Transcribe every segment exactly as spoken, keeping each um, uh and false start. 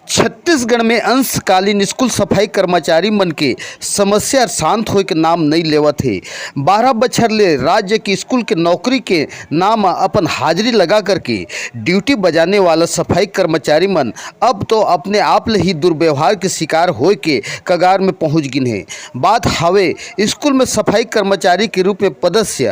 छत्तीसगढ़ में अंशकालीन स्कूल सफाई कर्मचारी मन के समस्या शांत होए के नाम नइ लेवत हे। बारह बछर ले राज्य के स्कूल के नौकरी के नाम म अपन हाजिरी लगा करके ड्यूटी बजाने वाला सफाई कर्मचारी मन अब तो अपने आप ले ही दुर्व्यवहार के शिकार होए के कगार में पहुंच गिन हे। बात हावे स्कूल में सफाई कर्मचारी के रूप में पदस्थ,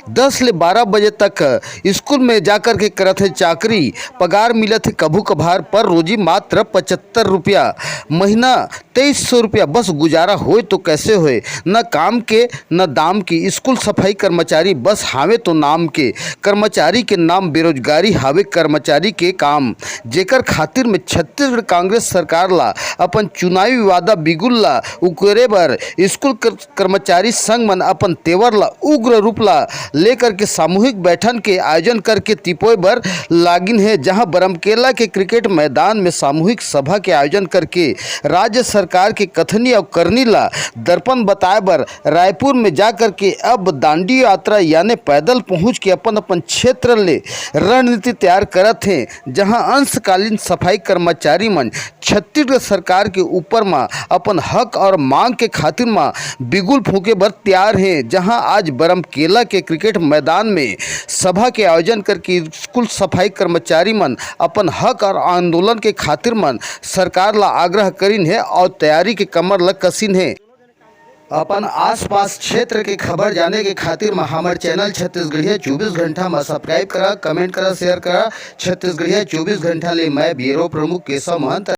दस ले बारह बजे तक स्कूल में जाकर के करत हे चाकरी, पगार मिलत हे कभू कभार, पर रोजी मात्र पचहत्तर रुपया, महीना तेईस सौ रुपया। बस गुजारा होए तो कैसे होए, न काम के न दाम के। स्कूल सफाई कर्मचारी बस हावे तो नाम के, कर्मचारी के नाम बेरोजगारी हावे कर्मचारी के काम, जेकर खातिर में छत्तीसगढ़ कांग्रेस सरकार ला अपन चुनावी वादा बिगुल ला उकेरे बर स्कूल कर-, कर्मचारी संघ मन अपन तेवर ला उग्र रूप ला लेकर के सामूहिक बैठन के आयोजन करके तिपोय बर लागिन हे, जहां बरमकेला के क्रिकेट मैदान में सामूहिक सभा के आयोजन करके राज्य सरकार के कथनी अउ करनी ला दर्पण बताए बर रायपुर में जाकर के अब दांडी यात्रा यानी पैदल पहुंच के अपन अपन क्षेत्र ले रणनीति तैयार करत हे, जहां अंशकालीन सफाई कर्मचारी मन छत्तीसगढ़ सरकार के ऊपर म अपन हक और मांग के खातिर म बिगुल फूंके बर तैयार हे। जहां आज बरमकेला के क्रिकेट मैदान में सभा के आयोजन करके स्कूल सफाई कर्मचारी मन अपन हक और आंदोलन के खातिर मन सरकार ला आग्रह करिन हे और तैयारी के कमर ला कसिन हे। अपन आसपास क्षेत्र के खबर जाने के खातिर म हमर चैनल छत्तीसगढ़िया चौबीस घंटा म सब्सक्राइब करा, कमेंट करा, शेयर करा। छत्तीसगढ़िया चौबीस घंटा ले मैं ब्यूरो प्रमुख केशव महंत।